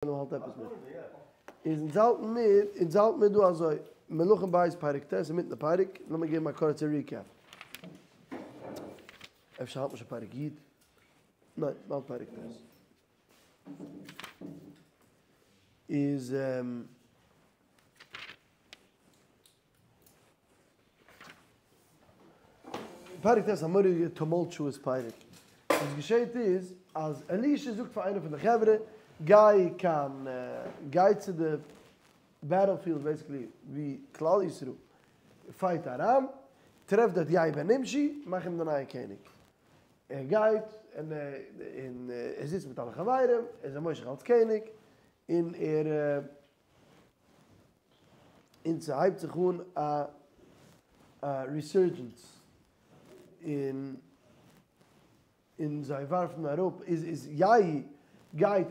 האלט עפעס מיט. איז אונז האלטן מיר, אונז האלטן מיר דא אזוי, מלכים בית פרק ט', אינמיטן די פרק, לאמיר געבן א קורצע recap. אפשר האלט מען שוין פרק י'? ניין, מ'האלט פרק ט'. איז. פרק ט' איז א מורא'דיגע tumultuous פרק. וואס געשעהט איז אז אלישע זאגט פאר איינער פון די חברה, גיי קיין, גיי צו די battlefield basically ווי כלל ישראל fight ארם, טרעף דארט יהוא בן נמשי, מאך אים די נייע קעניג. ער גייט און ער זיצט מיט אלע חברים, ער איז אים מושח אלס קעניג, און ער. און ס'הייבט זיך אן א resurgence, און און זיי ווארפן אראפ, איז איז יהוא גייט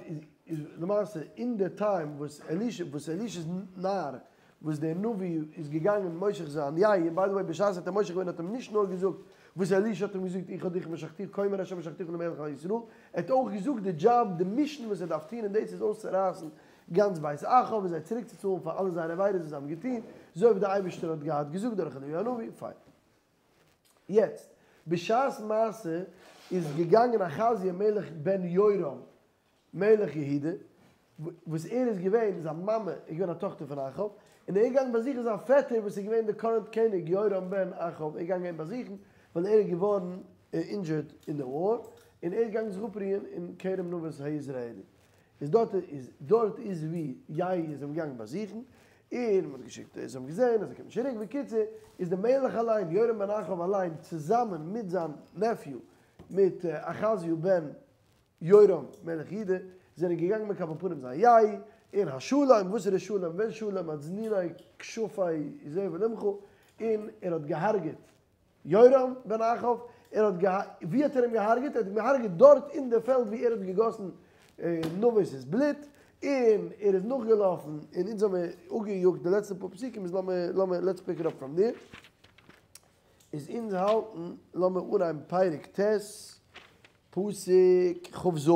איז למעשה אין די time וואס אלישע וואס אלישע'ס נער וואס דער נביא איז געגאנגען מושח זיין יהוא, און by the way בשעת ער האט אים מושח געווען האט אים נישט נאר געזאגט וואס אלישע האט אים געזאגט איך האב דיך משחתיך כה אמר ה' משחתיך למלך על ישראל, ער האט אויך געזאגט די דזשאב די mission וואס ער דארף טון און דאס איז אויסצורייסן גאנץ בית אחאב און זיי צוריקצוצאלן פאר אלע זייערע עבירות וואס זיי האבן געטון, אזוי ווי דער אייבערשטער האט געהאט געזאגט דורך אליהו הנביא. פיין. יעצט, בשעת מעשה איז געגאנגען אחזיה מלך בן יורם מלך יהודה, וואס ער איז געווען, זיין מאמע איז געווען א טאכטער פון אחאב, און ער איז געגאנגען באזוכן זיין פעטער וואס איז געווען די current קעניג יורם בן אחאב, ער איז געגאנגען אים באזוכן ווייל ער איז געווארן injured אין די war, און ער איז געגאנגען זיך אפרוען אין כרם נבות היזרעאלי. איז דארט איז דארט איז ווי יהוא איז אים געגאנגען באזוכן, און מען האט געשיקט זיי האבן געזען אז ער קומט נישט צוריק, בקיצור איז דער מלך אליין יורם בן אחאב אליין צוזאמען מיט זיין nephew מיט אחזיהו בן יורם מלך יהודה זענען געגאנגען מקבל פנים זיין יהוא, און השלם, וואס איז דער שלם בן שלם עד זנוני כשפי איזבל עמך, און ער האט געהארגעט יורם בן אחאב, ער האט געהא, ווי האט ער אים געהארגעט? ער האט אים געהארגעט דארט אין די פעלד ווי ער האט געגאסן נבות'ס בלוט, און ער איז נאכגעלאפן, און אונז האמיר אפגעיאגט די לעצטע פאר פסוקים, איז לאמיר, לאמיר, let's pick it up from there. איז אונז האלטן, לאמיר אנהייבן פרק ט', פסוק כ"ז.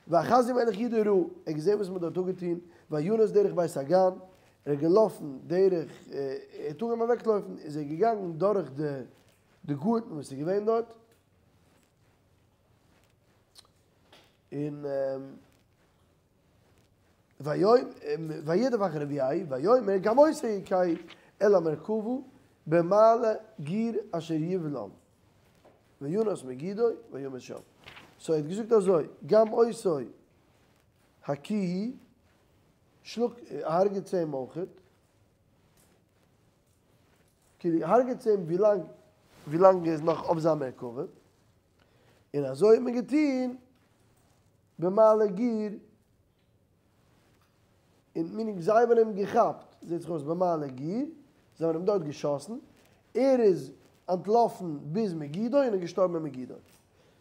ואחזיה מלך יהודה ראה, ער האט געזען וואס מען האט דארט אפגעטון, וינס דרך בית הגן, ער איז געלאפן דרך, ער האט אנגעהויבן אוועקלויפן, איז ער געגאנגען דורך די די גארטן וואס איז געווען דארט, און וירדוף אחריו יהוא, ויאמר גם אותו הכהו אל המרכבה במעלה גור אשר יבלם. וינס מגידו וימת שם. so ער האט געזאגט אזוי, גם אותו הכהו, שלאג, הרג'עטס אים אויכעט, כאילו הרג'עטס אים ווילאנג ווילאנג ער איז נאך אויף זיין מרכבה, און אזוי האט מען געטון במעלה גור און meaning זיי האבן אים געכאפט, זעט זיך אויס במעלה גור, זיי האבן אים דארט געשאסן, ער איז אנטלאפן ביז מגידו און איז געשטארבן אין מגידו.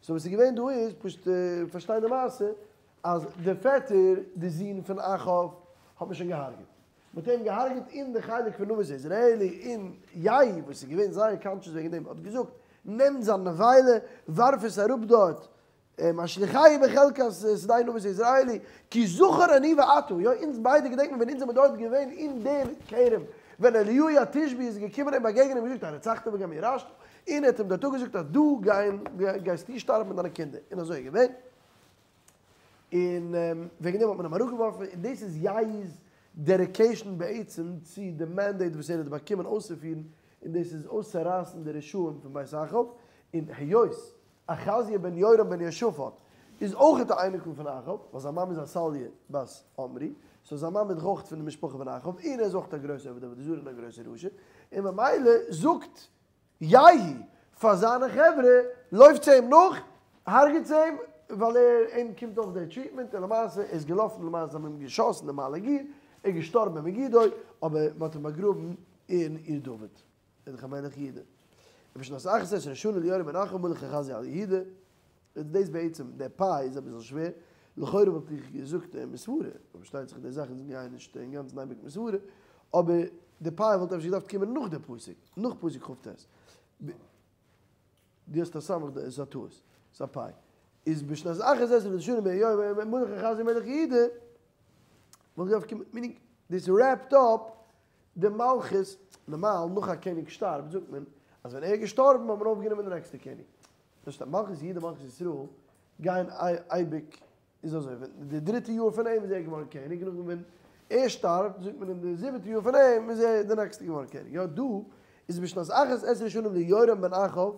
so וואס איז געווען דא איז, פשוט פארשטיין די מעשה, אז דער פעטער, די זון פון אחאב, האט מען שוין געהארגעט. מען האט אים געהארגעט אין די חלק פון נבות היזרעאלי, און יהוא, וואס איז געווען זייער conscious וועגן דעם, האט געזאגט, נעם זיין נבילה, ווארף עס אראפ דארט, השליכהו בחלקת שדה נבות היזרעאלי, כי זכור אני ואתה, יא אונז ביידע געדענקן ווען אונז זעמיר דארט געווען אין דער כרם, ווען אליהו התשבי איז געקומען אים באגעגענען און געזאגט הרצחת וגם ירשת, און ער האט אים דארט אפגעזאגט אז דא גייען גייסטו שטארבן מיט דיינע קינדער, און אזוי איז געווען, און וועגן דעם האט מען אים אראפגעווארפן, און דאס איז יהוא'ס dedication בעצם צו די mandate וואס ער האט באקומען אויסצופירן, און דאס איז אויסצורייסן די רשעים פון בית אחאב, און היות אחזיה בן יורם בן יהושפט איז אויכעט א אייניקל פון אחאב, ווייל זיין מאמע איז עתליה בת עמרי, so זיין מאמע איז דאך אויכעט פון די משפחה פון אחאב, און ער איז אויכעט א גרויסער עובד עבודה זרה און א גרויסער רשע, און ממילא זאגט יהוא פאר זיינע חברה, לויפטס אים נאך, הרג'טס אים, ווייל ער אים קומט אויך די treatment, און למעשה ער איז געלאפן, למעשה האט מען אים געשאסן אין מעלה גור, ער איז געשטארבן אין מגידו, אבער מען האט אים באגראבן אין עיר דוד. איז דאך א מלך יהודה. ובשנת אחת עשרה שנה ליורם בן אחאב מלך אחזיה על יהודה, איז דאס בעצם, דער פ' איז אביסל שווער, לכאורה וואלט איך געזאגט מסברה, אבער פארשטייט זיך די זאכן גייען נישט אינגאנצן אייביג מסברה, אבער די פ' וואלט אפשר געדארפט קומען נאך די פסוק, נאך פסוק כ"ט. דו האסט א סמך, עס איז א טעות, עס איז א פ'. איז בשנת אחת עשרה לשנה מיום מלך אחזיה מלך יהודה, וואלט געדארפט קומען, מינינג דאס רעפט אפ די מלכות, נארמאל נאך א קעניג שטארבט זאגט מען אז ווען ער איז געשטארבן האט מען אויפגענומען די נעקסטע קעניג, דאס שטייט מלכות יהודה מלכות ישראל גייען אייביג איז אזוי ווען די דריטע יאר פון אים איז ער געווארן קעניג נאכדעם ווען ער שטארבט זאגט מען אין די זיבעטע יאר פון אים איז ער די נעקסטע געווארן קעניג, יא דא איז בשנת אחת עשרה שנים ליורם בן אחאב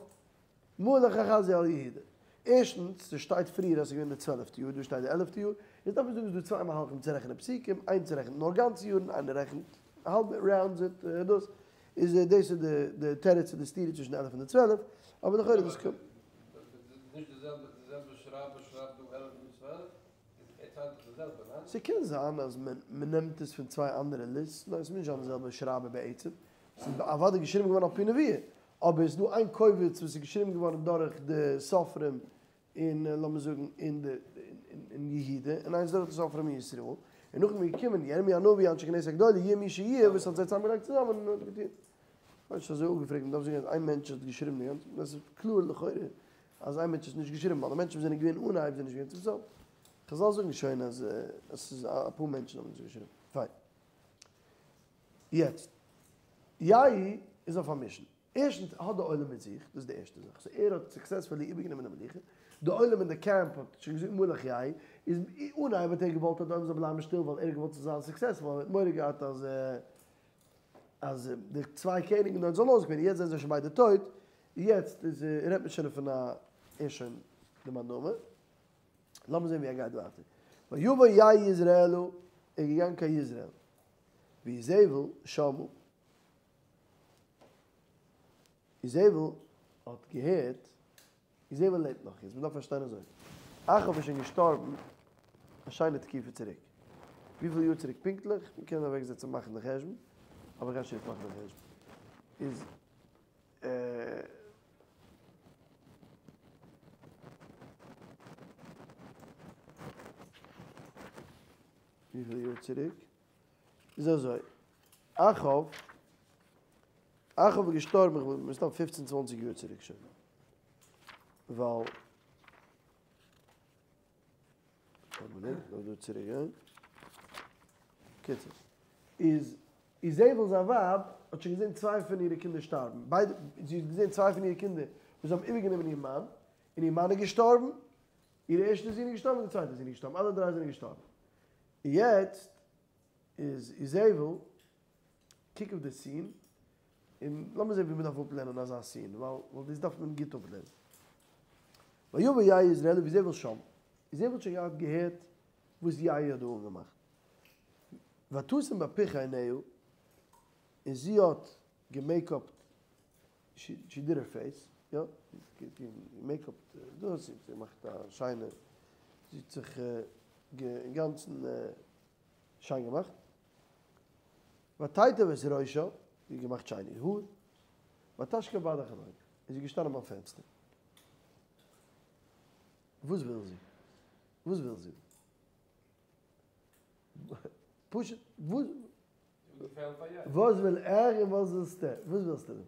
מלך אחזיה על יהודה. ערשטנס, ס'שטייט פריער אז ס'איז געווען די צוועלפטע יאר, דא שטייט די עלפטע יאר, איז דארף מען זאגן ס'איז דא צוויי מהלכים צו רעכענען פסוקים, איינס רעכנט נאר גאנצע יארן, איינער רעכנט האלב ראונדס איט דאס איז דאס איז די די תירוץ צו די סתירה צווישן די עלף און די צוועלף, אבער לכאורה דאס קומט. נישט די זעלבע די זעלבע שרייבער שרייבט דא עלף און צוועלף, ער ציילט דאך די זעלבע, ניין? ס'קען זיין אז מ'נעמט עס פון צוויי אנדערע ליסטס, ניין ס'מוז נישט זיין די זעלבע שרייבער בעצם, ס'איז אוודאי געשריבן געווארן על פי נבואה, אבער עס איז דא איין קובץ וואס איז געשריבן געווארן דורך די סופרים אין לאמיר זאגן אין די אין יהודה, און איינס דורך די סופרים אין ישראל, און נאכדעם איז געקומען ירמי' הנביא אנשי כנסת הגדולה יהיה מי שיהיה וואס האט זיי צוזאמגעלייגט צוזאמען און האט געטון. כ'ווייס נישט אזוי אפגעפרעגט, מ'דארף זאגן אז איין מענטש האט געשריבן די גאנצע, דאס איז קלאר לכאורה אז איין מענטש האט נישט געשריבן, ווייל די מענטשן וואס זענען געווען אנהייב זענען נישט געווען צום סוף. חזל זאגן שוין אז עס איז אפאר מענטשן האבן עס געשריבן. פיין. יעצט, יהוא איז אויף א מישן. ערשטנס האט די עולם מיט זיך, דאס איז די ערשטע זאך. סאו ער האט סוקסעספולי איבערגענומען די מלוכה. די עולם אין די קעמפ האט שוין געזאגט מלך יהוא. איז אנהייב האט ער געוואלט אז די עולם זאל בלייבן שטיל ווייל ער האט געוואלט צו זיין סוקסעספול ווייל ער האט מורא געהאט אז אז די צוויי קעניגן דארט זאלן אויסגעווינען. יעצט זענען זיי שוין ביידע טויט. יעצט איז רעדט מען שוין פון א ער איז שוין די מאן דאמר. לאמיר זען ווי ער גייט ווייטער. ויבא יהוא יזרעאלה, ער איז געגאנגען קיין יזרעאל. ואיזבל שמעה. איזבל האט געהערט, איזבל לעבט נאך יעצט, מ'דארף פארשטיין אזוי, אחאב איז שוין געשטארבן א שיינע תקופה צוריק, וויפיל יאר צוריק פונקטליך, מ'קען אוועק זעצן מאכן די חשבון, אבער איך גיי נישט יעצט מאכן די חשבון, איז וויפיל יאר צוריק? איז אזוי, אחאב, אחאב איז געשטארבן איך בין מסתם פופצן צוואנציג יאר צוריק שוין, ווייל, א מינוט, כ'דארף דא צוריק גיין, קיצור, איז איזבל זיין ווייב האט שוין געזען צוויי פון אירע קינדער שטארבן, ביידע, זי האט געזען צוויי פון אירע קינדער וואס האבן איבערגענומען איר מאן, און איר מאן איז געשטארבן, איר ערשטע זון איז געשטארבן און די צווייטע זון איז געשטארבן, אלע דריי זענען געשטארבן. און יעצט איז איזבל, קוק אויף די סין, און לאמיר זען ווי מען דארף אפלערנען אזא סין, ווייל דאס דארף מען גוט אפלערנען. ויבא יהוא יזרעאלה ואיזבל שמעה, איזבל האט שוין געהאט געהערט וואס יהוא האט דא אנגעמאכט. ותשם בפוך עיניה, און זי האט געמעיקאפט שי דיד הער פעיס, יא, זי האט געמעיקאפט דאס, זי האט געמאכט א שיינע, זי האט זיך אינגאנצן שיין געמאכט, ותיטב את ראשה, זי האט געמאכט שיין איר האר, ותשכב בעד החלון, און זי איז געשטאנען ביים פענסטער. וואס וויל זי? וואס וויל זי? פשוט, וואס? וואס וויל ער און וואס ווילסטו? וואס ווילסטו דא?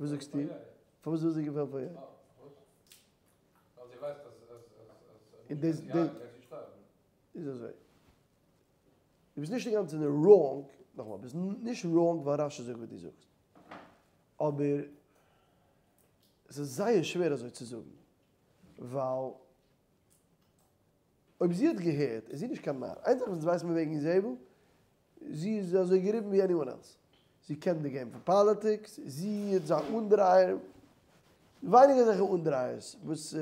וואס זאגסטו? פארוואס וויל זי געפעלן פאר יהוא? און דאס איז אזוי. דו ביסט נישט אינגאנצן wrong, נאכאמאל, ביסט נישט wrong ווייל רשי זאגט וואס דו זאגסט. אבער ס'איז זייער שווער אזוי צו זאגן, ווייל אויב זי האט געהערט איז זי נישט קיין נאר. איין זאך וואס אונז ווייסן מיר וועגן איזבל, זי איז אזוי געריבן ווי עניוואן עלס. זי קען די געים פון פאליטיקס, זי איז א אנדרייער, ווייניג אזעלכע אנדרייערס וואס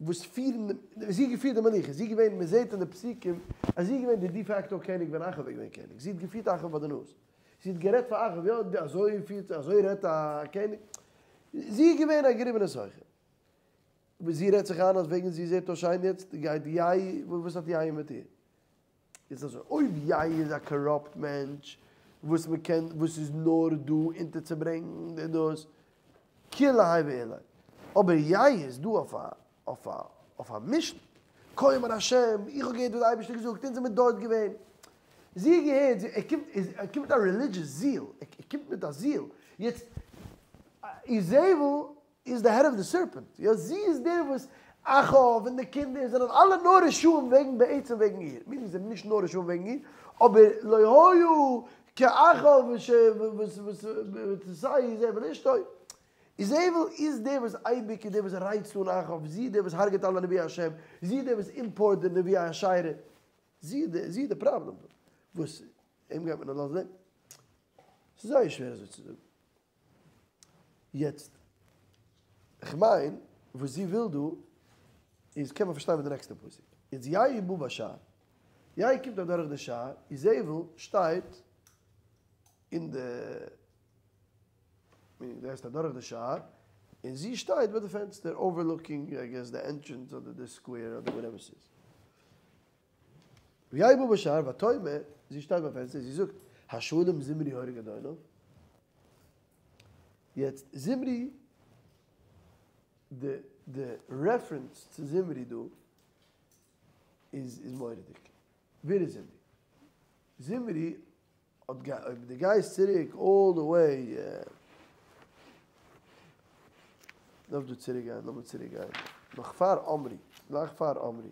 וואס פירן, זי האט געפירט די מלוכה, זי איז געווען, מען זעט אין די פסוקים אז זי איז געווען די די פאקטא קעניג ווען אחאב איז געווען קעניג, זי האט געפירט אחאב ביי די נאז, זי האט גערעדט פאר אחאב, יא אזוי פירט, אזוי רעדט א קעניג, זי איז געווען א געריבענע סוחר. זי רעדט זיך איין אז וועגן זי זעט אויס שיין יעצט גייט יהוא, וואס האט יהוא מיט איר? איז אזוי, אויב יהוא איז א קאראפט מענטש וואס מען קען, וואס איז נאר דא אונטערצוברענגן די דאס, כולי האי ואולי, אבער יהוא איז דא אויף א אויף א אויף א מישן, כה אמר השם, איך האב געהערט וואס די אייבערשטער האט געזאגט, אונז זעמיר דארט געווען. זי האט געהערט, זי, ער קומט, ער קומט מיט א רעלידזשעס זיעל, ער קומט מיט א זיעל, יעצט איזבל. איז די העד אוו די סערפענט, יא זי איז דער וואס אחאב און די קינדער זענען אלע נאר רשעים וועגן בעצם וועגן איר, מיינט זיי זענען נישט נאר רשעים וועגן איר, אבער לא היו כאחאב וואס וואס בתתהו איזבל אשתו, איזבל איז דער וואס אייביג איז דער וואס רייצט אן אחאב, זי איז דער וואס הרג'עט אלע נביאי השם, זי איז דער וואס אימפארט די נביאי אשרה, זי איז די פראבלעם דא, וואס אים גייט מען נאר לאזן לעבן? ס'איז זייער שווער אזוי צו זאגן. יעצט, כ'מיין וואס זי וויל דא איז קען מען פארשטיין מיט די נעקסטע פסוק. יעצט יהוא בא בשער, יהוא קומט אדורך די שער, איזבל שטייט אין די, דו גייסט אדורך די שער, און זי שטייט ביי די פענסטער overlooking I guess די entrance אדער די square אדער whatever ס'איז. ויהוא בא בשער ותאמר, זי שטייט ביים פענסטער, זי זאגט, השלום זמרי הורג אדוניו? יעצט זמרי, די די reference צו זמרי דא איז איז מורא'דיג. ווער איז זמרי? זמרי האט גע אויב דו גייסט צוריק all the way דארף דא צוריק גיין, לאמיר צוריק גיין נאך פאר עמרי, גלייך פאר עמרי.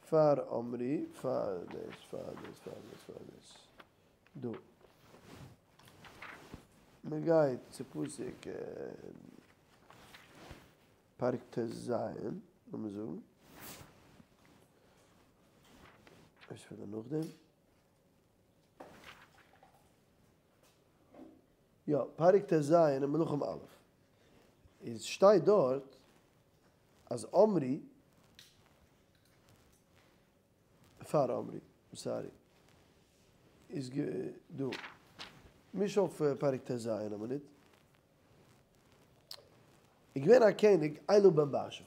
פאר עמרי, פאר דאס, פאר דאס, פאר דאס, פאר דאס. דא. מען גייט צו פסוק פרק טז, לאמיר זאגן. אפשר פון נאכדעם. יא, פרק טז אין מלכים א'. איז שטייט דארט אז עמרי, פאר עמרי, sorry, איז דא, מיש אויף פרק טז א מינוט, איז געווען א קעניג אלה בן בעשא.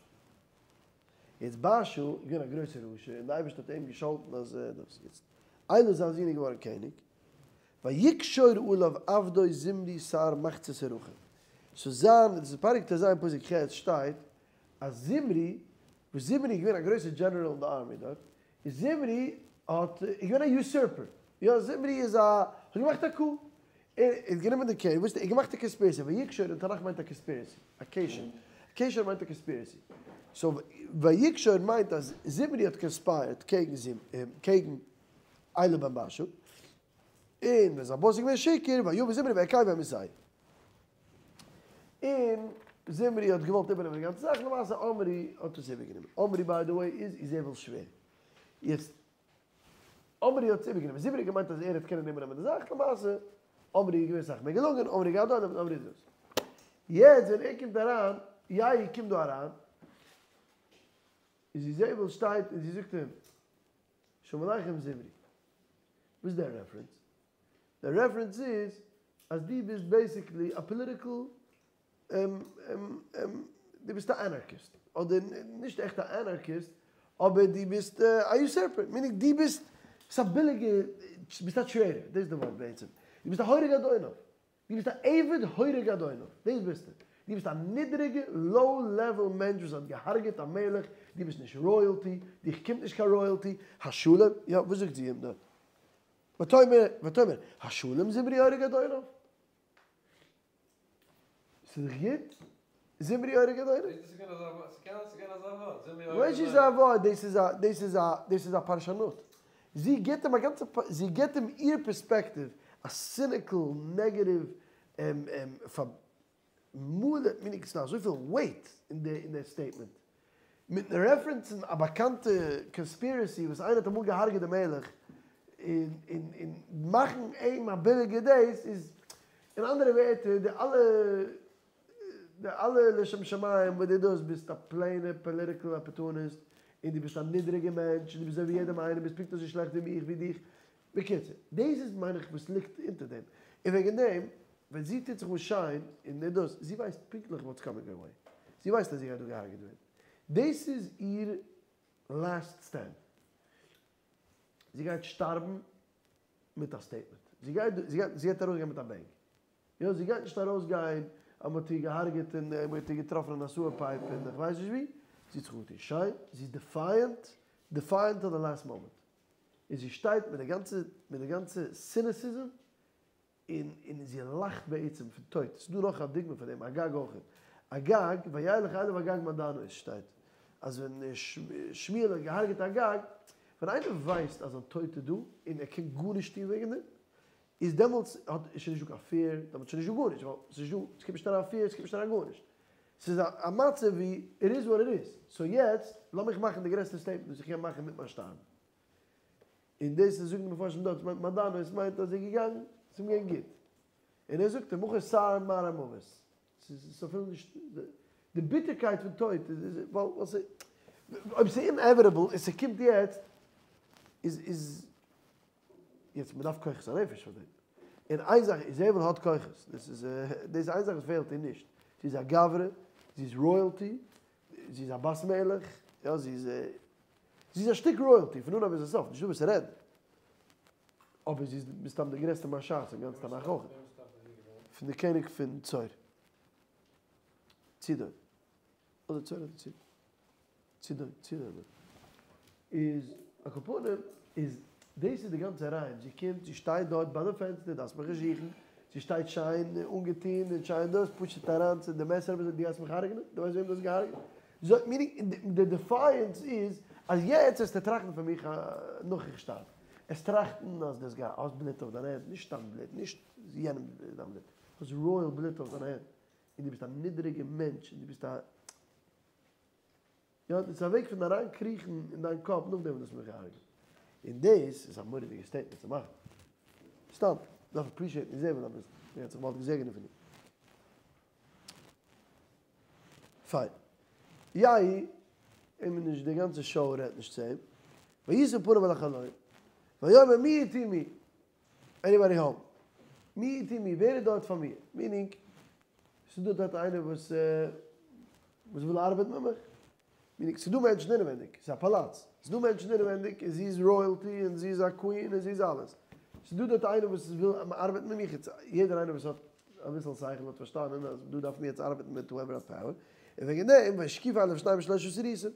יעצט בעשא איז געווען א גרויסער רשע און די אייבערשטער האט אים געשאלטן אז דאס יעצט אלה זיין זון איז געווארן קעניג, ויקשור עליו עבדו זמרי שר מחצית הרחב. סאו זיין, דאס איז פרק טז פסוק ח' שטייט אז זמרי, וואס זמרי איז געווען א גרויסער דזשענעראל אין די army דארט, איז זמרי האט, איז געווען א usurper, יא זמרי איז א, האט געמאכט א coup, ער האט גענומען די קעי, וואס, ער האט געמאכט א conspiracy, ויקשור אין תנך מיינט א conspiracy, א קשר, קשר מיינט א conspiracy, so ויקשור מיינט אז זמרי האט conspired קעגן קעגן אלה בן בעשא, און ווען זיין boss איז געווען שיכור, ויבא זמרי ויכהו וימיתהו. און זמרי האט געוואלט איבערנעמען די גאנצע זאך, למעשה עמרי האט עס איבערגענומען. עמרי by the way איז איזבל'ס שווער. יעצט, עמרי האט עס איבערגענומען, זמרי האט געמיינט אז ער וועט קענען איבערנעמען די זאך, למעשה עמרי איז געווען סאך מער געלונגען, עמרי גייט דא, עמרי איז דאס. יעצט ווען ער קומט אריין, יהוא קומט דא אריין, איז איזבל שטייט און זי זאגט אים, שלום עליכם זמרי. וואס איז דער reference? דער reference איז אז דו ביסט basically א political, דו ביסט א אנארקיסט, אדער נישט עכט א אנארקיסט, אבער דו ביסט א usurper, meaning דו ביסט, ביסט א ביליגע, ביסט א traitor, דאס איז די ווארט בעצם, דו ביסט א הורג אדוניו. דו ביסט א עבד הורג אדוניו, דאס ביסטו. דו ביסט א נידריגע low level מענטש וואס האט געהארגעט א מלך, דו ביסט נישט royalty, דיך קומט נישט קיין royalty, השלום, יא וואס זאגט זי אים דארט? ותאמר, ותאמר, השלום זמרי הורג אדוניו? ס'איז דאך גוט? זמרי הורג אדוניו? וואס איז א ווארט? דאס איז א, דאס איז א, דאס איז א פרשנות. זי גיבט אים א גאנצע, זי גיבט אים איר פערספעקטיוו, א cynical, negative, פארמאלע, meaning ס'איז דא אזויפיל weight אין די אין די statement. מיטן reference ן א באקאנטע conspiracy וואס איינער האט אמאל געהארגעט די מלך, און און און מאכן אים א ביליגע דאס איז, אין אנדערע ווערטער, די אלע די אלע לשם שמים וואס דו דאס ביסט א plain ע political opportunist און דו ביסט א נידריגע מענטש און דו ביסט אזוי ווי יעדעם איינעם ביסט פונקט אזוי שלעכט ווי מיך ווי דיך בקיצור דאס איז מיין איך וואס ליגט אונטער דעם און וועגן דעם ווען זי טוט זיך אן שיין און די דאס זי ווייסט פונקטליך what's coming her way זי ווייסט אז זי גייט דא געהארגעט ווערן דאס איז איר last stand זי גייט שטארבן מיט א statement זי גייט זי גייט ארויסגיין מיט א bang. יא, זי גייט נישט ארויסגיין אז מ'האט איר געהארגעט און מ'האט איר געטראפן אין א sewer pipe און איך ווייס נישט ווי, זי האט זיך אנגעטון שיין, זי איז defiant, defiant to the last moment, און זי שטייט מיט די גאנצע, מיט די גאנצע cynicism, און און זי לאכט בעצם פון טויט, ס'איז דא נאך א דוגמא פון דעם, אגג אויך, אגג, וילך אליו אגג מעדנות שטייט אז ווען שמואל האט געהארגעט אגג, ווען איינער ווייסט אז זיין טויט איז דא און ער קען גארנישט טון וועגן דעם, איז דעמאלטס האט איז שוין נישטא קיין פעיר, דעמאלטס איז שוין נישטא גארנישט, ווייל ס'איז נישטא, ס'קומט נישט אריין פעיר, ס'קומט נישט אריין גארנישט. ס'איז א מצב ווי איט איז וואט איט איז, סאו יעצט לאמיך מאכן די גרעסטע סטעיטמענט וואס איך קען מאכן מיט מיין שטארבן. און דאס איז זאגן די מפרשים דארט, ס'מיינט מעדנות מיינט אז ער איז געגאנגען, ס'איז אים געווען גוט. און ער זאגט אים, מחר סר מר המוות. ס'איז אפילו נישט, די ביטערקייט פון טויט איז, ווייל ס'איז, אויב ס'איז אינעוויטעבל און ס'קומט יעצט, איז, איז, יעצט מ'דארף כוחות הנפש פאר דעם. און איין זאך, איזבל האט כוחות, דאס איז, דאס איז איין זאך וואס פעלט איר נישט. זי איז א גברא, זי איז רויעלטי, זי איז א בת מלך, יא, זי איז, זי איז א שטיק רויעלטי פון אנהייב ביז סוף, נישטא וואס צו רעדן. אבער זי איז מסתם די גרעסטע מרשעת אין גאנץ תנך אויך. פון די קעניג פון צור. צידון. אדער צור אדער צידון. צידון, צידון. איז על כל פנים איז דאס איז די גאנצע רעיון, זי קומט זי שטייט דארט ביי די פענסטער דארפסט מיך נישט זוכן, זי שטייט שיין אנגעטון און שיין דאס, פושט אריין צו די מעסער און זאגט דו גייסט מיך הרג'נען? דו ווייסט וועם דו האסט געהארגעט? זאגט מיר די דעפייענס איז אז יעצט וועסטו טראכטן פון מיך נאך איך שטארב, וועסט טראכטן אז דו האסט בלוט אויף דיינע הענט, נישט סתם בלוט, נישט יענעם דיין בלוט, האסט רויעל בלוט אויף דיינע הענט, און דו ביסט א נידריגע מענטש און דו ביסט א יא, דאס איז א וועג פון אריין קריכן אין דיין קאפ נאכדעם וואס דו האסט מיך געהארגעט. און דאס איז א מורא'דיגע סטעיטמענט צו מאכן. סתם, מ'דארף אפרישיעטן איזבל אביסל. מ'גייט זיך באלד געזעגענען פון איר. פיין. יהוא, אים איז נישט, די גאנצע שאו רעדט נישט צו אים. וישא פניו אל החלון. ויאמר מי אתי מי. עניבאדי האום? מי אתי מי? ווער איז דארט פאר מיר? מינינג, ס'איז דא דארט איינער וואס וואס וויל ארבעטן מיט מיך? מינינג, ס'איז דא מענטשן אינעווענדיג, ס'איז א פאלאץ, ס'איז דא מענטשן אינעווענדיג און זי איז רויעלטי און זי איז א קווין און זי איז אלעס. ס'איז דא דארט איינער וואס וויל ארבעטן מיט מיך? יעדער איינער וואס האט אביסל שכל האט פארשטאנען אז דא דארף מען יעצט ארבעטן מיט הועווער האט פאוער, און וועגן דעם וישקיפו אליו שניים משלושת סריסים.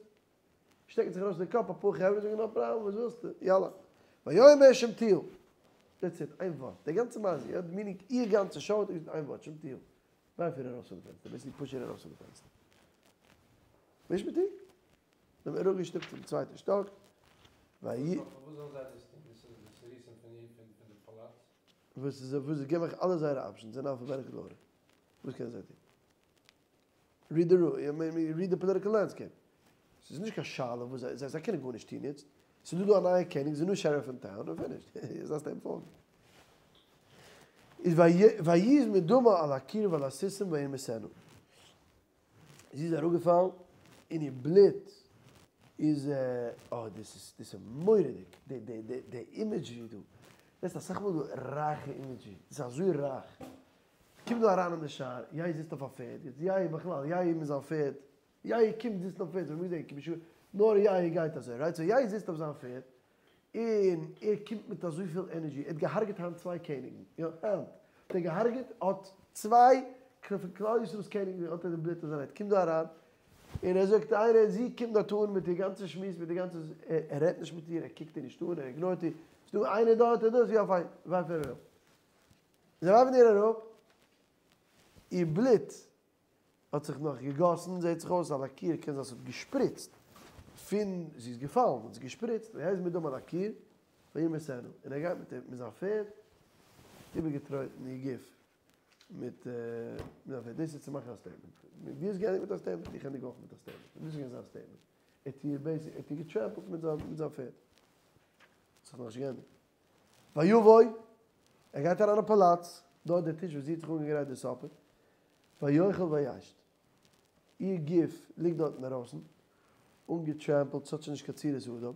שטעקן זיך ארויס די קאפ אפאר חברה זאגן נאו פראבלעם וואס ווילסטו יאללה ויאמר שמטוה דעטס איט איין ווארט די גאנצע מעשה יא מינינג איר גאנצע שאו האט ער געזאגט איין ווארט שמטוה ווארף איר ארויס פון די פענסטער בעיסיקלי פוש איר ארויס פון די פענסטער וישמטוה זיי האבן איר אראפגעשטופט צום צווייטן שטאק ויהי פארוואס זאלן זיי דאס טון דאס איז די סריסים פון איר פון די פאלאץ. וואס איז וואס זיי געבן מיך אלע זייערע אפשענס אין אלפאבעטיקל ארדער וואס קענען זיי טון? ריד די רום, ריד די פאליטיקל לענדסקעיפ. ס'איז נישט קיין שאלה וואס זיי, זיי קענען גארנישט טון יעצט. ס'איז דא דא א נייע קעניג, ס'איז א ניו שעריף אין טאון, און פינישד. יעצט דארפסטו אים פאלגן. איז ויז מדמה על הקיר ועל הסוסים וימסנה. זי איז אראפגעפאלן און איר בלוט איז, אה דאס איז, דאס איז מורא'דיג, די די די די אימעדזשרי דא. דאס איז אסאך מאל דא רייכע אימעדזשרי, דאס איז אזוי רייך. קומט דא אריין אין די שער, יהוא זיצט אויף א פערד, יעצט יהוא בכלל, יהוא מיט זיין פערד, יהוא קומט זיצן אויף פערד, מיר זעהן כמעט נאר יהוא גייט אזוי, רייט, סאו יהוא זיצט אויף זיין פערד, און ער קומט מיט אזויפיל ענערדזשי, ער האט געהארגעט היינט צוויי קעניגן, יא, היינט האט ער געהארגעט האט צוויי פון כלל ישראל'ס קעניגן האט ער די בלוט אין זיין הענט, קומט דא אריין, און ער זאגט איינער, זי קומט דארט אן מיט איר גאנצע שמועס, מיט די גאנצע, ער רעדט נישט מיט איר, ער קוקט איר נישט אן, ער איגנארט איר, ס'דא איינער דארט, ער דאס, יא פיין, ווארף איר אראפ. זיי ווארפן איר אראפ, איר בלוט האט זיך נאך געגאסן, זעט זיך אויס על הקיר, קען זיין ס'האט געשפריצט פון זי איז געפאלן האט עס געשפריצט, ויז מדמה על הקיר, וימסנה, און ער גייט מיט מיט זיין פערד, איבערגעטרויטן איר גוף מיט זיין פערד, דאס איז צו מאכן א סטעיטמענט, דו האסט געענדיגט מיט א סטעיטמענט, איך ענדיג אויך מיט א סטעיטמענט, און דאס איז געווען זיין סטעיטמענט, ער האט איר בעיסיק, ער האט איר געטרעמפלט מיט זיין מיט זיין פערד, ס'האט זיך נאכנישט געענדיגט. ויבוא, ער גייט אריין אין פאלאץ, דארט דער טיש וואס זי האט זיך אנגעגרייט די סאפער, ויאכל וישת, איר גוף ליגט דארט אינדערויסן, אנגעטרעמפלט, ס'האט שוין נישט קיין צורת אדם,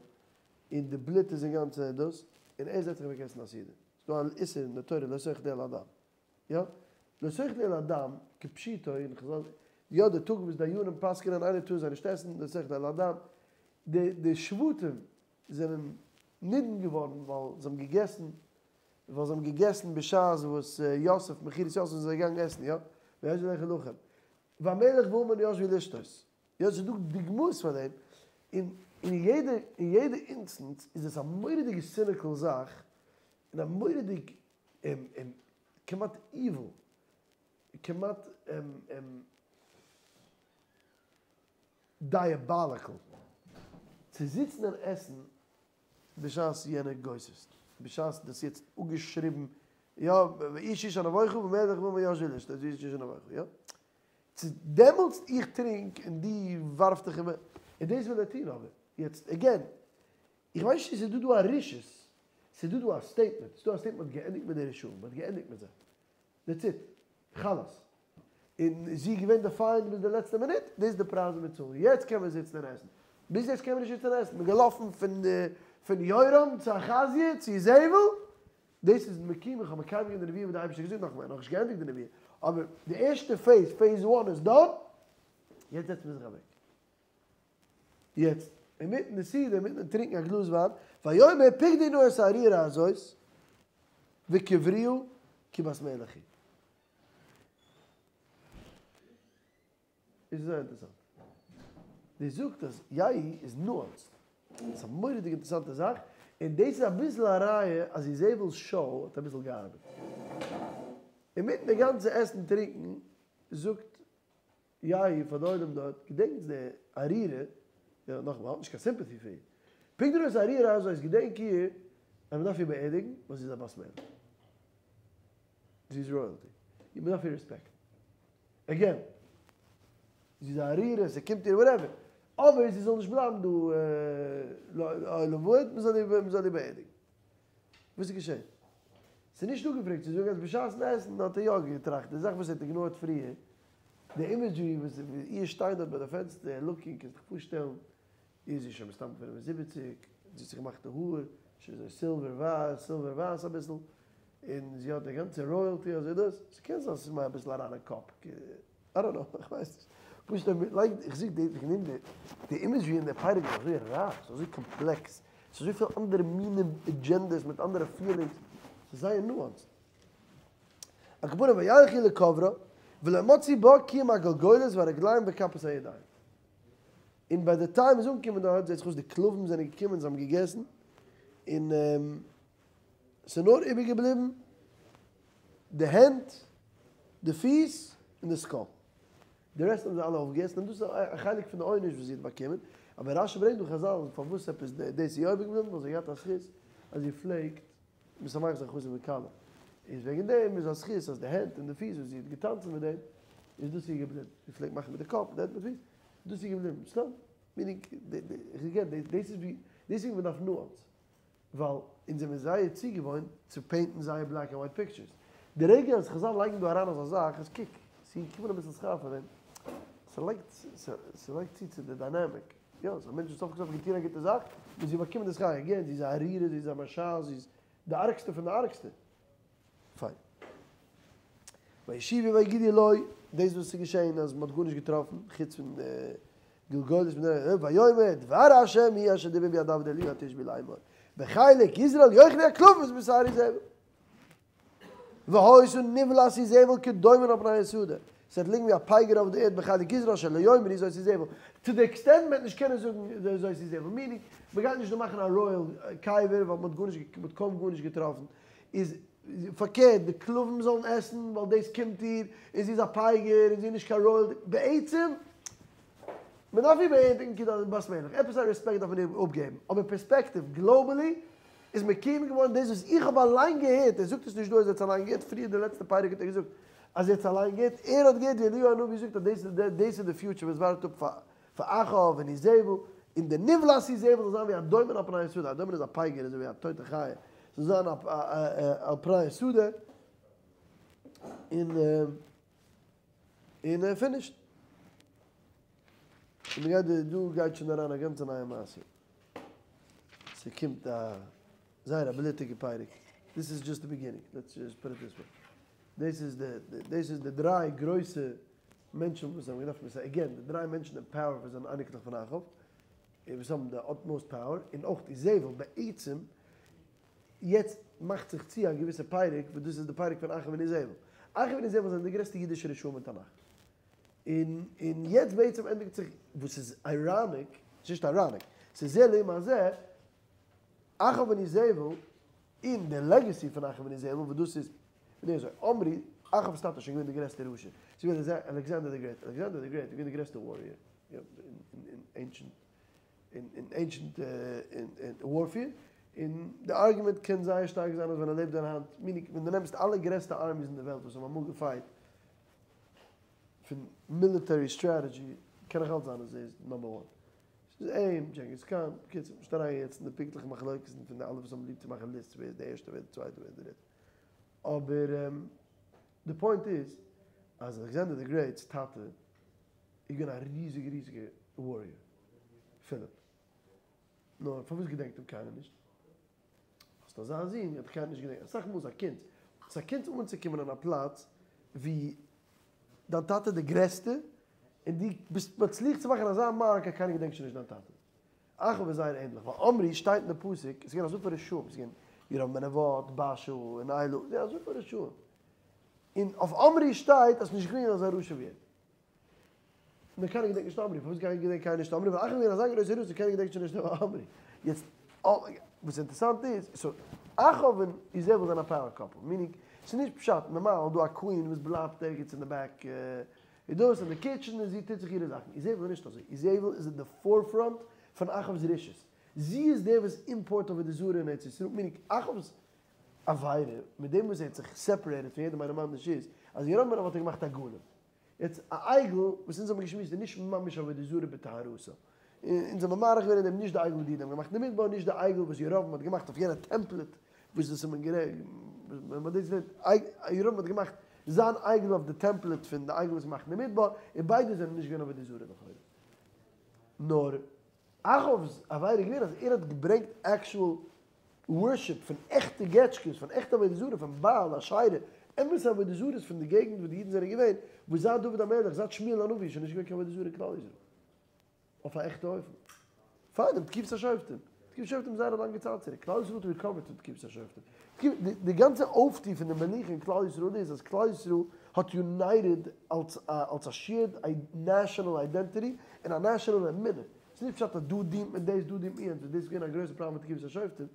און די בלוט איז אינגאנצן דאס, און ער זעצט זיך אוועק עסן א סעודה. ס'איז דא אן איסור אין די תורה לא תאכלו אלא הדם. יא, לא תאכלו אלא הדם, כפשוטו, אין חזל, יא די טאג וואס דיינים פסק'נען איינער טאר זיי נישט עסן, לא תאכלו אלא הדם, די די שבטים זענען נידון געווארן ווייל זיי האבן געגעסן, ווייל זיי האבן געגעסן בשעת וואס יוסף, מכירת יוסף זענען זיי געגאנגען עסן, יא, וישבו לאכול לחם, והמלך והמן ישבו לשתות, יא ס'איז דא דוגמאות פאר דעם, און אין יעדע אין יעדע אינסטענס איז עס א מורא'דיגע סיניקעל זאך, און א מורא'דיג כמעט איוויל, כמעט. דייעבאליקל צו זיצן און עסן בשעת יענער גוסס'ט, בשעת דאס איז יעצט אפגעשריבן, יא, ואיש אשה נבוכה במלך במה ישבו לשתות ואיש אשה נבוכה, יא. צו דעמאלטס איך טרינק און דו ווארפסט דיך איבער, און דאס וויל ער טון אבער יעצט עגעין, איך ווייס נישט צו ס'איז דא דא א רשעות, ס'איז דא דא א סטעיטמענט, ס'איז דא א סטעיטמענט מ'האט געענדיגט מיט די רשעים, מ'האט געענדיגט מיט זיי, דעטס איט, חלאס. און זי איז געווען די פיינט ביז די לעצטע מינוט, דאס איז די פרייז וואס מיר צאלן, יעצט קען מען זיצן און עסן, ביז יעצט קען מען נישט זיצן און עסן, מ'איז געלאפן פון פון יורם צו אחזיה צו איזבל, דאס איז מקוים, איך האב מקיים געווען די נבואה וואס די אייבערשטער האט געזאגט, נאכאמאל, נאכנישט געענדיגט די נבואה, אבער די ערשטע פעיז, פעיז וואן איז דאן, יעצט זעצט מען זיך אוועק. יעצט, אינמיטן די סעודה, אינמיטן טרינקען א גלאז וויין, ויאמר פקדו נא את הארורה הזאת, וקברוה כי בת מלך היא. איז זייער אינטערעסאנט. דאס זאגט אז יהוא איז נואנסד. ס'איז א מורא'דיג אינטערעסאנטע זאך, און דאס איז אביסל א ראיה אז איזבל'ס שאו האט אביסל געארבעט. אינמיטן די גאנצע עסן טרינקען זאגט יהוא פאר די עולם דארט, געדענקטס די ארורה, יא נאכאמאל, האט נישט קיין סימפעטי פאר איר. פקדו נא את הארורה הזאת געדענק איר אז מ'דארף איר באערדיגן ווייל זי איז א בת מלך. זי איז רויעלטי. מ'דארף איר רעספעקטן. עגעין, זי איז א ארורה, ס'קומט איר וואטעווער. אבער זי זאל נישט בלייבן דא לעולם ועד, מ'זאל איר באערדיגן. וואס איז געשען? ס'איז נישט אפגעפרעגט צו זאגן אז בשעת'ן עסן האט ער יא געטראכט די זאך וואס ער האט איגנארט פריער, די אימעדזשרי וואס איר שטיין דארט ביי די פענסטער לוקינג, קענסט דיך פארשטעלן, איר זי איז שוין מסתם 75, זי האט זיך געמאכט די האר, שוין אזוי סילווער ווייס, סילווער ווייס אביסל, און זי האט די גאנצע רויעלטי אזוי דאס, ס'קען זיין ס'איז מיר אביסל אריין אין קאפ, איי דאנט נאו, איך ווייס נישט. פשוט אויב מ'לייגט, איך זאג די, איך נעם די, די אימעדזשרי אין די פרק איז אזוי רייך, ס'איז אזוי קאמפלעקס, ס'איז אזויפיל אנדערע מיני אדזשענדעס מיט אנדערע פילינגס, ס'איז זייער נואנסד. על כל פנים וילכו לקברה, ולא מצאו בה כי אם הגלגולת והרגליים וכפות הידיים. און ביי די טיים מ'איז אנגעקומען דארט, זעט זיך אויס די כלבים זענען געקומען זיי האבן געגעסן, און ס'איז נאר איבערגעבליבן די הענט, די פיס, און די סקאל. די רעסט האבן זיי אלע אויפגעגעסן, און דאס איז א חלק פון די עונש וואס זי האט באקומען. אבער רשי ברענגט דא חזל פארוואס עפעס דאס איז יא איבערגעבליבן, ווייל זי האט געהאט א זכות אז זי פלעגט משמח זיין חתן וכלה. איז וועגן דעם איז א זכות אז די הענט און די פיס וואס זי האט געטאנצן מיט דעם, איז דאס איר געבליבן. זי פלעגט מאכן מיט די קאפ, מיט די הענט מיט די פיס, דאס איז איר געבליבן. סתם, מינינג, דאס איז ווי, דאס איז ווי מ'דארף נואנס. ווייל אונז זעמיר זייער צוגעוואוינט צו פעינטן זייער בלעק ענד ווייט פיקטשערס. די רגע אז חזל לייגן דא אריין אזא זאך איז קוק, ס'איז געקומען אביסל שכר פאר דעם. ס'לייגט ס'לייגט צו צו די דיינעמיק. יא, ס'איז א מענטש וואס סוף כל סוף האט געטון א גוטע זאך, מוז זי באקומען די שכר. עגעין, זי איז א ארורה, זי איז א מרשעת, זי איז די ארגסטע פון די ארגסטע. פיין. וישובו ויגידו לו, דאס וואס איז געשען אז מ'האט גארנישט געטראפן חוץ פון די גלגולת מיט די ויאמר דבר ה' הוא אשר דיבר ביד עבדי אליהו התשבי לאמור בחלק יזרעאל יאכלו הכלבים את בשר איזבל והיתה נבלת איזבל כדומן על פני השדה ס'וועט ליגן ווי א פגר אויף די ערד בחלק יזרעאל אשר לא יאמרו זאת איזבל טו די עקסטענט מ'וועט נישט קענען זאגן זאת איזבל מיענינג מ'גייט נישט דא מאכן א רויעל קבר ווייל מ'האט גארנישט מ'האט קוים גארנישט געטראפן איז פארקערט די כלבים זאלן עסן ווייל דאס קומט איר, און זי איז א פגר און זי איז נישט קיין רויעל, בעצם מען דארף איר באערדיגן כדת בת מלך, עפעס א רעספעקט דארף מען איר אפגעבן, אבער פערספעקטיוו גלאבעלי איז מקוים געווארן דאס וואס איך האב אליין געהערט, ער זאגט עס נישט דא אז ער האט עס אליין געהערט, פריער די לעצטע פרק האט ער געזאגט אז ער האט עס אליין געהערט, ער האט געהערט ווי אליהו הנביא זאגט אז דאס איז דאס איז די פיוטשער וואס ווארט אפ פאר פאר אחאב און איזבל, און די נבלת איזבל זאל זיין ווי א דומן על פני השדה, א דומן איז א פגר אזוי ווי א טויטע חיה, זאל זיין על פני השדה, און און פינישט. און מ'גייט דא גייט שוין אריין א גאנצע נייע מעשה. ס'קומט א זייער א בלוטיגע פרק. דיס איז דזשאסט די ביגינינג, לעטס דזשאסט פוט איט דיס וועי. דאס איז די דאס איז די דריי גרויסע מענטשן וואס האבן געדארפט מסייע עגעין די דריי מענטשן אין פאוער וואס זענען אייניקלעך פון אחאב און וואס האבן די אטמאוסט פאוער און אויך איזבל בעצם יעצט מאכט זיך צו א געוויסע פרק וואס דאס איז די פרק פון אחאב און איזבל אחאב און איזבל זענען די גרעסטע אידישע רשעים אין תנך און און יעצט בעצם ענדיגט זיך וואס איז אייראניק ס'איז נישט אייראניק ס'איז זה לעומת זה אחאב און איזבל און די לעגעסי פון אחאב און איזבל וואס דאס איז און אזוי, עמרי, אחאב'ס טאטע איז שוין געווען די גרעסטע רשע, ס'איז געווען אלעקסענדער די גרעיט, אלעקסענדער די גרעיט איז געווען די גרעסטע וואריער. אין עינשענט אין עינשענט ווארפעיר, און די ארגומענט קען זייער שטארק זיין אז ווען ער לעבט ווען היינט, מיענינג ווען דו נעמסט אלע גרעסטע ארמיס אין די וועלט וואס האבן אמאל געפייט פון מיליטערי סטראטעדזשי קען נאך אלץ זיין אז ער איז נאמבער וואן. ס'איז אים, דזשענגיס קאן, בקיצור, נישט אריין יעצט אין די פונקטליכע מחלוקת'ן פון די אלע וואס האבן ליב צו מאכן ליסטס ווער איז די ערשטע ווער איז די צווייטע ווער איז די דריטע. אבער די פוינט איז אז אלעקסענדער די גרעיט'ס טאטע איז געווען א ריזיגע ריזיגע וואריער, פיליפ. נאר פארוואס געדענקט אים קיינער נישט? האסט אזא זון וועט דיך קיינער נישט געדענקען. אסאך מאל איז א קונץ, ס'איז א קונץ אנצוקומען אין א פלאץ ווי דיין טאטע איז די גרעסטע, און דו ביסט מצליח צו מאכן אזא מארק אז קיינער געדענקט שוין נישט דיין טאטע. אחאב איז זייער ענדליך, ווייל עמרי שטייט אין די פסוק, עס איז געווען אזויפיל רשעים, עס איז געווען ירבעם בן נבט, בעשא, און אלה, עס איז געווען אזויפיל רשעים. און אויף עמרי שטייט אז עס איז נישט געווען אזא רשע ווי אים. נאר קיינער געדענקט נישט עמרי, פארוואס געדענקט קיינער נישט עמרי? ווייל אחאב איז געווען אזא גרויסער רשע, קיינער געדענקט שוין נישט עמרי. יעצט, וואס אינטערעסאנט איז, סאו, אחאב און איזבל זענען א פאוער קאפל, מיענינג, ס'איז נישט פשט, נארמאל איז דא א קווין וואס בלייבט ערגעץ אין די בעק, איז דאס אין די קיטשען און זי טוט זיך אירע זאכן, איזבל איז נישט אזוי, איזבל איז אין די פארפראנט פון אחאב'ס רשעות, זי איז דער וואס אימפארט עבודה זרה אין ארץ ישראל, מיענינג, אחאב'ס עבירה, מיט דעם וואס ער האט זיך סעפערעיטעד פון יעדעם איינעם אנדערש איז, אז ירבעם בן נבט האט געמאכט עגלים. יעצט א עגל וואס אונז האבן געשמועסט איז נישט ממש עבודה זרה בטהרתה. אונז האבן מאריך געווען אין דעם נישט די עגל וואס די אידן האבן געמאכט אין די מדבר, נישט די עגל וואס ירבעם האט געמאכט אויף יענע טעמפלעט וואס דאס האט מען גערעדט, ווען מען האט דאס געלערנט, ירבעם האט געמאכט זיין עגל אויף די טעמפלעט פון די עגל וואס געמאכט אין די מדבר, און ביידע זענען נישט געווען עבודה זרה לכאורה. נאר אחאב'ס עבירה איז געווען אז ער האט געברענגט עקשועל ווארשיפ פון עכטע געטשקעס, פון עכטע עבודה זרה, פון בעל, אשרה, אמת'ע עבודה זרות פון די געגנט וואו די אידן זענען געווען, וואס זייט דוד המלך, זייט שמואל הנביא איז שוין נישט געווען קיין עבודה זרה אין כלל ישראל. אויף א עכטע אופן. פאר דעם תקופת השופטים. תקופת השופטים איז זייער א לאנגע צייט צוריק. כלל ישראל האט ריקאווערט פון תקופת השופטים. די גאנצע אויפטו פון די מלוכה אין כלל ישראל איז אז כלל ישראל האט יונייטעד אלס א אלס א שעירד נעשאנעל אידענטיטי און א נעשאנעל אמונה. ס'איז נישט פשט אז דא דינט מען דאס דא דינט מען יענץ, דאס איז געווען א גרויסע פראבלעם מיט תקופת השופטים.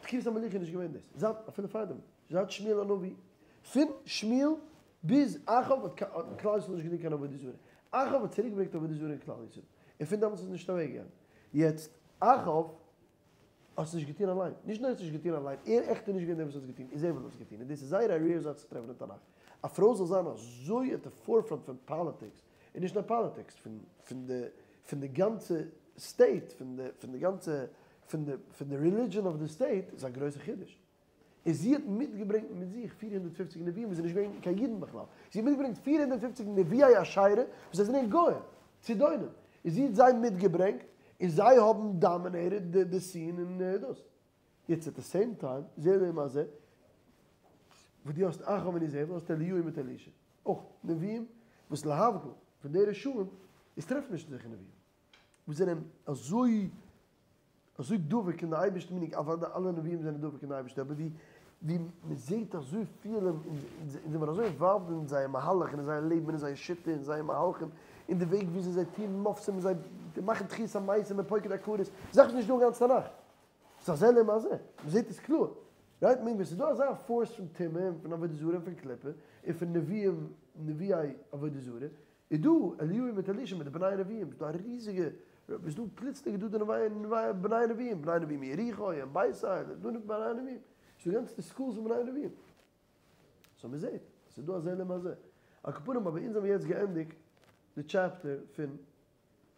תקופת המלוכה איז נישט געווען דאס. זייט, אפילו פארדעם, זייט שמואל הנביא, פון שמואל ביז אחאב האט כלל ישראל נישט געדינט קיין עבודה זרה. אחאב האט צוריק געברענגט עבודה זרה אין כלל ישראל. און פון דעמאלטס איז עס נישט אוועק געגאנגען. יעצט, אחאב האט עס נישט געטון אליין. נישט נאר ער האט עס נישט געטון אליין, ער עכט איז נישט געווען דער וואס האט עס געטון, איזבל האט עס געטון. און דאס איז זייער א רעיר זאך צו טרעפן אין תנך. א פרוי זאל זיין אזוי עט די פארפראנט פון פאליטיקס, און נישט נאר פאליטיקס, פון פון די פון די גאנצע סטעיט, פון די פון די גאנצע פון די פון די רעלידזשען אוו די סטעיט, איז א גרויסע חידוש. און זי האט מיטגעברענגט מיט זיך 450 נביאים וואס זענען נישט געווען קיין אידן בכלל. זי האט מיטגעברענגט 450 נביאי אשרה וואס זיי זענען גוים, צידונים. און זי האט זיי מיטגעברענגט, און זיי האבן דאמינעיטעד די סין און דאס. יעצט עט די סעים טיים, זה לעומת זה, וואס דו האסט אחאב און איזבל, האסטו אליהו מיט אלישע. אויך נביאים וואס להבדיל פון די רשעים, איז טרעפט מען נישט אזעלכע נביאים וואס זענען אזוי אזוי דבוק אין די אייבערשטן מיינונג אוודאי אלע נביאים זענען דבוק אין די אייבערשטער אבער ווי ווי מען זעט אזויפיל און זענען אזוי אינוואלווד אין זייער מהלך און אין זייער לעבן און אין זייער שיטה און זייער מהלכים און די וועג וויאזוי זיי טוען מופתים און זיי מאכן תחיית המתים און פוקד עקרות זאכן וואס נישט דא אין גאנץ תנך. ס'איז א זה לעומת זה, מען זעט עס קלאר. רייט? מיינט ווען ס'איז דא אזא פארס פון טומאה און פון עבודה זרה און פון קליפה און פון נביאים נביאי עבודה זרה, איז דא אליהו מיט אלישע מיט די בני נביאים, איז דא א ריזיגע, איז דא פלוצלינג איז דא די נביאי בני נביאים, בני נביאים יריחו און בית אל, איז דא בני נביאים, ס'איז דא גאנצע סקולס פון בני נביאים. סאו מען זעט, ס'איז דא א זה לעומת זה. על כל פנים אבער אונז האבן יעצט געענדיגט די טשעפטער פון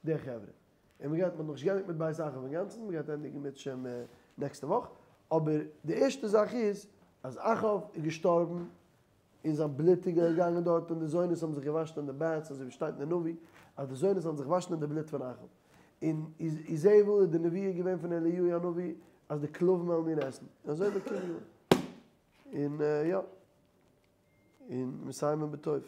די חברה. און מ'גייט, מ'האט נאכנישט געענדיגט מיט בית אחאב אינגאנצן, מ'גייט ענדיגן אם ירצה השם נעקסטע וואך, אבער די ערשטע זאך איז אז אחאב איז געשטארבן און זיין בלוט איז געגאנגען דארט און די זונות האבן זיך געוואשן אין די בעטס אזוי ווי שטייט אין די נביא אז די זונות האבן זיך געוואשן אין די בלוט פון אחאב. און איזבל איז די נבואה געווען פון אליהו הנביא אז די כלבים וועלן איר עסן. און אזוי וועט קומען. און יא. און מסיימים בטוב.